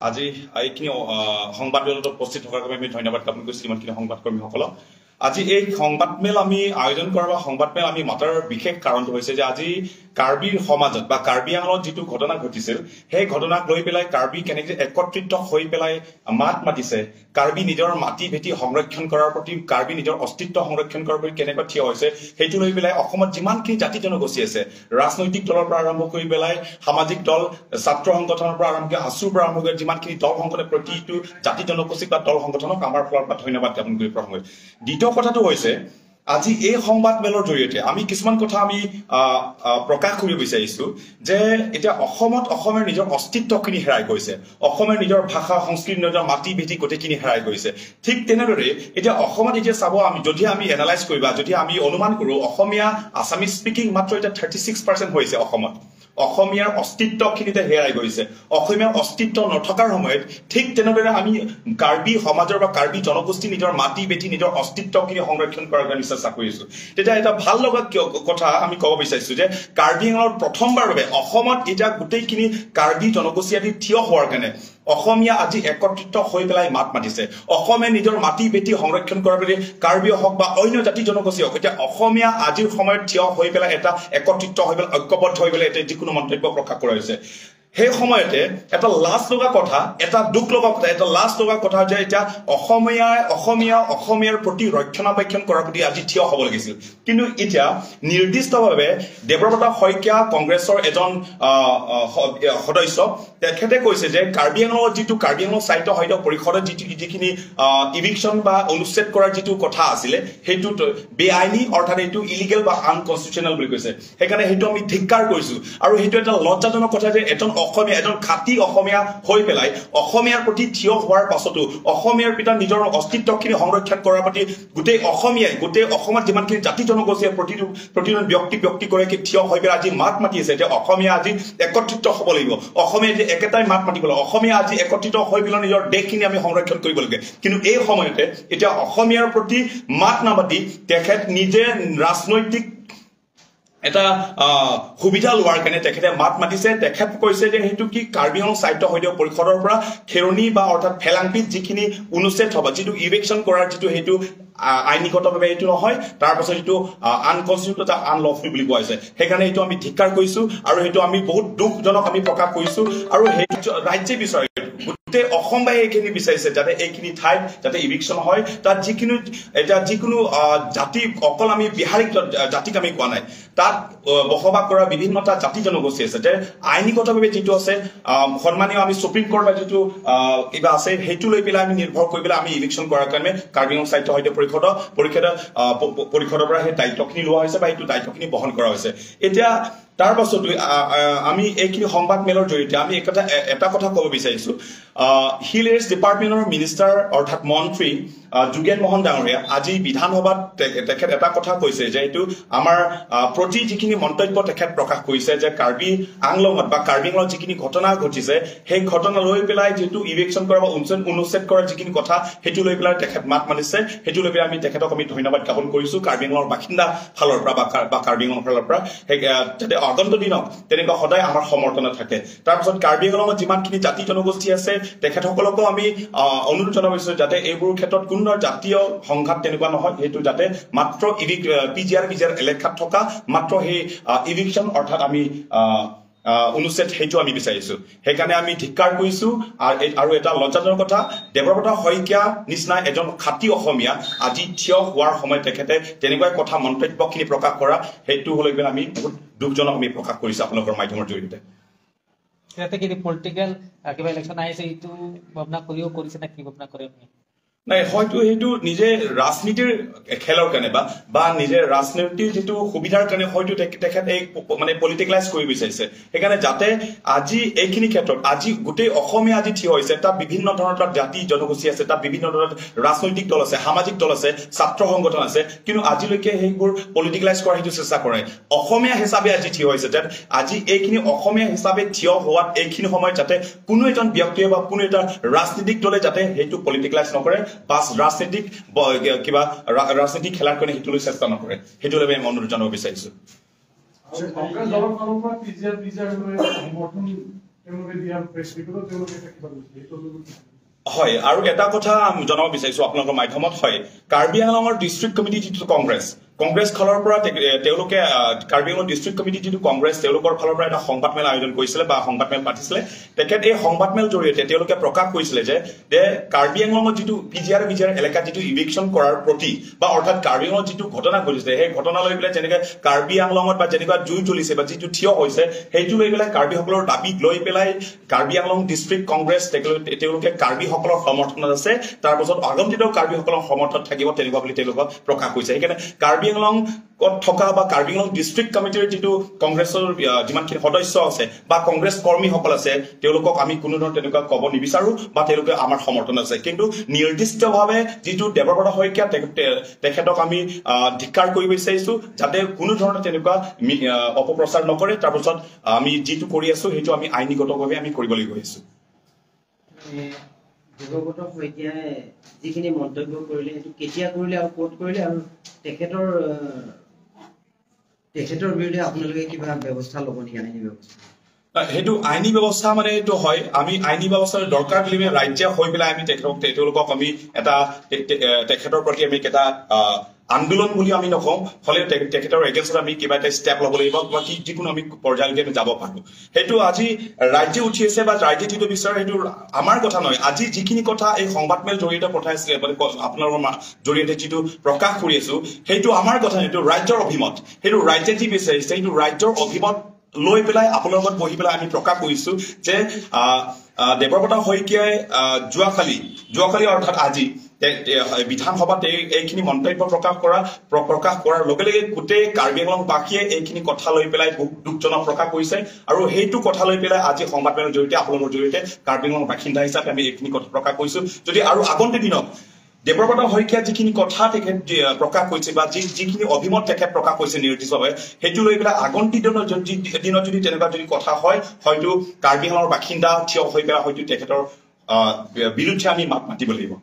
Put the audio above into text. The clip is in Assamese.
আজি এইখিনি সংবাদমেলত উপস্থিত থকাৰ বাবে আমি ধন্যবাদ জ্ঞাপন কৰিছোঁ ইমানখিনি সংবাদকৰ্মীসকলক। আজি এই সংবাদমেল আমি আয়োজন কৰা বা সংবাদমেল আমি মাতাৰ বিশেষ কাৰণটো হৈছে যে আজি কাৰ্বিৰ সমাজত বা কাৰ্বি আংলঙত যিটো ঘটনা ঘটিছিল, সেই ঘটনাক লৈ পেলাই কাৰ্বি কেনেকৈ একত্ৰিত হৈ পেলাই মাত মাতিছে, কাৰ্বি নিজৰ মাটি ভেটি সংৰক্ষণ কৰাৰ প্ৰতি, কাৰ্বি নিজৰ অস্তিত্ব সংৰক্ষণ কৰাৰ প্ৰতি কেনেকৈ থিয় হৈছে, সেইটো লৈ পেলাই অসমত যিমানখিনি জাতি জনগোষ্ঠী আছে, ৰাজনৈতিক দলৰ পৰা আৰম্ভ কৰি পেলাই সামাজিক দল, ছাত্ৰ সংগঠনৰ পৰা আৰম্ভ কৰি আছুৰ পৰা আৰম্ভ কৰি যিমানখিনি দল সংগঠনে প্ৰতিটো জাতি জনগোষ্ঠীক বা দল সংগঠনক আমাৰ ফালৰ পৰা ধন্যবাদ জ্ঞাপন কৰি প্ৰসংগ। দ্বিতীয় কথাটো হৈছে আজি এই সংবাদ মেলৰ জৰিয়তে আমি কিছুমান কথা আমি প্ৰকাশ কৰিব বিচাৰিছো যে এতিয়া অসমত অসমীয়াৰ নিজৰ অস্তিত্বখিনি হেৰাই গৈছে, অসমীয়াৰ নিজৰ ভাষা সংস্কৃতি, নিজৰ মাটি ভেটি গোটেইখিনি হেৰাই গৈছে। ঠিক তেনেদৰে এতিয়া অসমত এতিয়া চাব, আমি যদি আমি এনালাইজ কৰিবা, যদি আমি অনুমান কৰো, অসমীয়া আছামিজ স্পিকিং মাত্ৰ এতিয়া 36% হৈছে অসমত। অসমীয়াৰ অস্তিত্বখিনিতে হেৰাই গৈছে। অসমীয়াৰ অস্তিত্ব নথকাৰ সময়ত ঠিক তেনেদৰে আমি কাৰ্বি সমাজৰ বা কাৰ্বি জনগোষ্ঠী নিজৰ মাটি ভেটি নিজৰ অস্তিত্বখিনি সংৰক্ষণ কৰাৰ কাৰণে চেষ্টা কৰিছো। তেতিয়া এটা ভাল লগা কথা আমি ক'ব বিচাৰিছো যে কাৰ্বি আংলঙত প্ৰথমবাৰ বাবে অসমত এতিয়া গোটেইখিনি কাৰ্বি জনগোষ্ঠী আদি থিয় হোৱাৰ কাৰণে অসমীয়া আজি একত্ৰিত হৈ পেলাই মাত মাতিছে। অসমে নিজৰ মাটি ভেটি সংৰক্ষণ কৰাৰ বাবে কাৰ্বি হওক বা অন্য জাতি জনগোষ্ঠী হওক, এতিয়া অসমীয়া আজিৰ সময়ত থিয় হৈ পেলাই এটা একত্ৰিত হৈ পেলাই ঐক্যবদ্ধ হৈ পেলাই এতিয়া যিকোনো মন্তব্য প্ৰকাশ কৰা হৈছে। সেই সময়তে এটা লাজ লগা কথা, এটা দুখ লগা কথা, এটা লাজ লগা কথা যে এতিয়া অসমীয়া অসমীয়াৰ প্ৰতি ৰক্ষণাবেক্ষণ কৰাৰ প্ৰতি আজি থিয় হ'ব লাগিছিল। কিন্তু এতিয়া নিৰ্দিষ্টভাৱে দেৱব্ৰত শইকীয়া কংগ্ৰেছৰ এজন সদস্য, তেখেতে কৈছে যে কাৰ্বি আংলঙত যিটো কাৰ্বি আংলং সাহিত্য সাহিত্য পৰিষদত যিটো যিখিনি ইভিকশ্যন বা অনুচ্ছেদ কৰাৰ যিটো কথা আছিলে, সেইটো বেআইনী, অৰ্থাৎ এইটো ইলিগেল বা আনকনষ্টিটিউচনেল বুলি কৈছে। সেইকাৰণে সেইটো আমি ধিক্কাৰ কৰিছো। আৰু সেইটো এটা লজ্জাজনক কথা যে এজন অসমীয়া, এজন খাঁটি অসমীয়া হৈ পেলাই অসমীয়াৰ প্ৰতি থিয় হোৱাৰ পাছতো অসমীয়াৰ পিতা নিজৰ অস্তিত্বখিনি সংৰক্ষণ কৰাৰ প্ৰতি গোটেই অসমীয়াই, গোটেই অসমত যিমানখিনি জাতি জনগোষ্ঠীয়ে প্ৰতিজন ব্যক্তিগৰাকী থিয় হৈ পেলাই আজি মাত মাতি আছে যে অসমীয়া আজি একত্ৰিত হ'ব লাগিব, অসমীয়া আজি একেটাই মাত মাতিব লাগিব, অসমীয়া আজি একত্ৰিত হৈ পেলাই নিজৰ দেশখিনি আমি সংৰক্ষণ কৰিব লাগে। কিন্তু এই সময়তে এতিয়া অসমীয়াৰ প্ৰতি মাত নামাতি তেখেত নিজে ৰাজনৈতিক এটা সুবিধা লোৱাৰ কাৰণে তেখেতে মাত মাতিছে। তেখেত কৈছে যে সেইটো কি কাৰ্বি আংলং সাহিত্য সাহিত্য পৰিষদৰ পৰা খেৰণি বা অৰ্থাৎ ফেলাংপিত যিখিনি অনুচ্ছেদ হ'ব, যিটো ইভিকশ্যন কৰাৰ যিটো সেইটো আইনীগতভাৱে এইটো নহয়, তাৰ পাছত যিটো আনকনষ্টিটিউট আনলফুল বুলি কোৱা হৈছে। সেইকাৰণে এইটো আমি ধিক্কাৰ কৰিছো আৰু সেইটো আমি বহুত দুখজনক আমি প্ৰকাশ কৰিছো। আৰু সেই ৰাজ্যে বিচাৰে, গোটেই অসমবাসী এইখিনি বিচাৰিছে যাতে এইখিনি ঠাইত যাতে ইভিকশ্যন হয়। তাত যিখিনি এতিয়া যিকোনো জাতি, অকল আমি বিহাৰী জাতিক আমি কোৱা নাই, তাত বসবাস কৰা বিভিন্নটা জাতি জনগোষ্ঠী আছে যে আইনীগতভাৱে যিটো আছে সন্মানীয় আমি সুপ্ৰিম কোৰ্ট বা যিটো কিবা আছে সেইটো লৈ পেলাই আমি নিৰ্ভৰ কৰি পেলাই আমি ইভিকশ্যন কৰাৰ কাৰণে কাৰ্বি আংলং সাহিত্য সাহিত্য পৰিষদৰ পৰা সেই দায়িত্বখিনি লোৱা হৈছে বা সেইটো দায়িত্বখিনি বহন কৰা হৈছে। এতিয়া তাৰ পাছত আমি এইখিনি সংবাদ মেলৰ জৰিয়তে আমি এটা কথা ক'ব বিচাৰিছো, হিল এৰিয়াছ ডিপাৰ্টমেণ্টৰ মিনিষ্টাৰ অৰ্থাৎ মন্ত্ৰী যোগেন মোহন ডাঙৰীয়া আজি বিধানসভাত তেখেত এটা কথা কৈছে যে এইটো আমাৰ প্ৰতি যিখিনি মন্তব্য তেখেত প্ৰকাশ কৰিছে যে কাৰ্বি আংলঙত বা কাৰ্বি আংলঙত যিখিনি ঘটনা ঘটিছে সেই ঘটনা লৈ পেলাই যিটো ইভিকশ্যন কৰা বা অনুচ্ছেদ কৰাৰ যিখিনি কথা সেইটো লৈ পেলাই তেখেত মাত মাতিছে। সেইটো লৈ পেলাই আমি তেখেতক আমি ধন্যবাদ জ্ঞাপন কৰিছো কাৰ্বি আংলঙৰ বাসিন্দা ফালৰ পৰা বা কাৰ্বি আংলঙৰ ফালৰ পৰা, সেই যাতে আগন্তুক দিনত তেনেকুৱা সদায় আমাৰ সমৰ্থনত থাকে। তাৰপিছত কাৰ্বি আংলঙত যিমানখিনি জাতি জনগোষ্ঠী আছে তেখেতসকলকো আমি অনুৰোধ জনাব বিচাৰিছো যাতে এইবোৰ ক্ষেত্ৰত কোনো জাতীয় সংঘাত তেনেকুৱা নহয়, সেইটো যাতে মাত্ৰ পিজিআৰ এলেকাত থকা মাত্ৰ সেই ইভিকশ্যন অৰ্থাৎ আমি অনুচ্ছেদ সেইটো আমি বিচাৰিছো। সেইকাৰণে আমি ধিক্কাৰ কৰিছো। আৰু এটা লজ্জাজনক কথা, দেৱব্ৰত শইকীয়া নিচিনা এজন খাঁটি অসমীয়া আজি থিয় হোৱাৰ সময়ত তেখেতে তেনেকুৱা কথা মন্তব্যখিনি প্ৰকাশ কৰা সেইটো হ'লে আমি বহুত দুখজনক আমি প্ৰকাশ কৰিছো আপোনালোকৰ মাধ্যমৰ জৰিয়তে। পলিটিকেল কিবা ইলেকশ্যন আহিছে এইটো ভাৱনা কৰিও কৰিছে নে কি ভাৱনা কৰে আপুনি? নাই, হয়তো সেইটো নিজে ৰাজনীতিৰ খেলৰ কাৰণে বা নিজে ৰাজনীতিৰ যিটো সুবিধাৰ কাৰণে হয়তো তেখেত এই মানে পলিটিকেলাইজ কৰিব বিচাৰিছে। সেইকাৰণে যাতে আজি এইখিনি ক্ষেত্ৰত আজি গোটেই অসমীয়া আজি থিয় হৈছে, তাত বিভিন্ন ধৰণৰ তাত জাতি জনগোষ্ঠী আছে, তাত বিভিন্ন ধৰণৰ ৰাজনৈতিক দল আছে, সামাজিক দল আছে, ছাত্ৰ সংগঠন আছে, কিন্তু আজিলৈকে সেইবোৰ পলিটিকেলাইজ কৰাৰ সেইটো চেষ্টা কৰে। অসমীয়া হিচাপে আজি থিয় হৈছে, যাতে আজি এইখিনি অসমীয়া হিচাপে থিয় হোৱাত এইখিনি সময়ত যাতে কোনো এজন ব্যক্তিয়ে বা কোনো এটা ৰাজনীতিক দলে যাতে সেইটো পলিটিকেলাইজ নকৰে বা ৰাজনীতিক কিবা ৰাজনীতিক খেলাৰ কাৰণে সেইটো লৈ চেষ্টা নকৰে, সেইটো লৈ আমি অনুৰোধ জনাব বিচাৰিছো। কংগ্ৰেছ দলৰ ফালৰ পৰা পিজিআৰ লৈ সমৰ্থন তেওঁলোকে দিয়া প্ৰেছ ৰিপৰ্টত তেওঁলোকে এটা কিবা কৈছে, সেইটো হয়। আৰু এটা কথা জনাব বিচাৰিছো আপোনালোকৰ মাধ্যমত, হয়, কাৰ্বি আংলঙৰ ডিষ্ট্ৰিক্ট কমিটি যিটো কংগ্ৰেছ, কংগ্ৰেছ ফালৰ পৰা তেওঁলোকে কাৰ্বি আংলং ডিষ্ট্ৰিক্ট কমিটি যিটো কংগ্ৰেছ, তেওঁলোকৰ ফালৰ পৰা এটা সংবাদমেল আয়োজন কৰিছিলে বা সংবাদমেল পাতিছিলে। তেখেত এই সংবাদমেল জৰিয়তে তেওঁলোকে প্ৰকাশ কৰিছিলে যে কাৰ্বি আংলঙত যিটো P G R B G R এলেকাত যিটো ইভিকশ্যন কৰাৰ প্ৰতি বা অৰ্থাৎ কাৰ্বি আংলঙত যিটো ঘটনা ঘটিছে, সেই ঘটনা লৈ পেলাই যেনেকে কাৰ্বি আংলঙত বা যেনেকুৱা জুই জ্বলিছে বা যিটো থিয় হৈছে, সেইটো লৈ পেলাই কাৰ্বিসকলৰ দাবীক লৈ পেলাই কাৰ্বি আংলং ডিষ্ট্ৰিক্ট কংগ্ৰেছ তেওঁলোকে কাৰ্বিসকলৰ সমৰ্থনত আছে, তাৰপাছত আগন্তুক কাৰ্বিসকলৰ সমৰ্থনত থাকিব তেনেকুৱা বুলি তেওঁলোকক প্ৰকাশ কৰিছে। সেইকাৰণে কাৰ্বি আংলঙত থকা বা কাৰ্বি আংলং ডিষ্ট্ৰিক্ট কমিটিৰ যিটো কংগ্ৰেছৰ যিমানখিনি সদস্য আছে বা কংগ্ৰেছ কৰ্মীসকল আছে, তেওঁলোকক আমি কোনো ধৰণৰ তেনেকুৱা ক'ব নিবিচাৰো বা তেওঁলোকে আমাৰ সমৰ্থন আছে। কিন্তু নিৰ্দিষ্টভাৱে যিটো দেৱব্ৰত শইকীয়া তেখেতক আমি ধিক্কাৰ কৰিব বিচাৰিছো, যাতে কোনো ধৰণৰ তেনেকুৱা অপপ্ৰচাৰ নকৰে। তাৰপাছত আমি যিটো কৰি আছো সেইটো আমি আইনীগতভাৱে আমি কৰিবলৈ গৈ আছো। দেৱব্ৰত শইকীয়াই যিখিনি মন্তব্য কৰিলে সেইটো কেতিয়া কৰিলে আৰু ক'ত কৰিলে, আৰু তেখেতৰ বিৰুদ্ধে আপোনালোকে কিবা ব্যৱস্থা ল'ব নেকি, আইনী ব্যৱস্থা? সেইটো আইনী ব্যৱস্থা মানে এইটো হয়, আমি আইনী ব্যৱস্থাৰ দৰকাৰ বুলি ৰাজ্যে হৈ পেলাই আমি তেওঁলোকক আমি এটা তেখেতৰ প্ৰতি আমি এটা আন্দোলন বুলি আমি নকওঁ, হ'লেও তেখেতৰ এগেইনষ্টত আমি কিবা এটা ষ্টেপ ল'ব লাগিব বা কি যিকোনো আমি পৰ্যায়লৈকে আমি যাব পাৰোঁ। সেইটো আজি ৰাজ্যে উঠি আছে বা ৰাজ্যে যিটো বিচাৰে সেইটো আমাৰ কথা নহয়। আজি যিখিনি কথা এই সংবাদমেল জৰিয়তে পঠাইছিলে, মানে আপোনালোকৰ জৰিয়তে যিটো প্ৰকাশ কৰি আছো, সেইটো আমাৰ কথা নহয়, সেইটো ৰাজ্যৰ অভিমত। সেইটো ৰাজ্যে যি বিচাৰিছে সেইটো ৰাজ্যৰ অভিমত লৈ পেলাই আপোনালোকৰ লগত বহি পেলাই আমি প্ৰকাশ কৰিছো যে দেৱব্ৰত শইকীয়াই যোৱাকালি অৰ্থাৎ আজি বিধানসভাত এইখিনি মন্তব্য প্ৰকাশ কৰাৰ লগে লগে গোটেই কাৰ্বি আংলংবাসীয়ে এইখিনি কথা লৈ পেলাই দুখজনক প্ৰকাশ কৰিছে। আৰু সেইটো কথা লৈ পেলাই আজি সংবাদমেলৰ জৰিয়তে আপোনালোকৰ জৰিয়তে কাৰ্বি আংলং বাসিন্দা হিচাপে আমি এইখিনি কথা প্ৰকাশ কৰিছো। যদি আৰু আগন্তুক দিনত দেৱব্ৰত শইকীয়া যিখিনি কথা তেখেত প্ৰকাশ কৰিছে বা যিখিনি অভিমত তেখেত প্ৰকাশ কৰিছে নিৰ্দিষ্টভাৱে, সেইটো লৈ পেলাই আগন্তুক দিনত যদি তেনেকুৱা যদি কথা হয়, হয়তো কাৰ্বি আংলঙৰ বাসিন্দা থিয় হৈ পেলাই হয়তো তেখেতৰ বিৰুদ্ধে আমি মাত মাতিব লাগিব।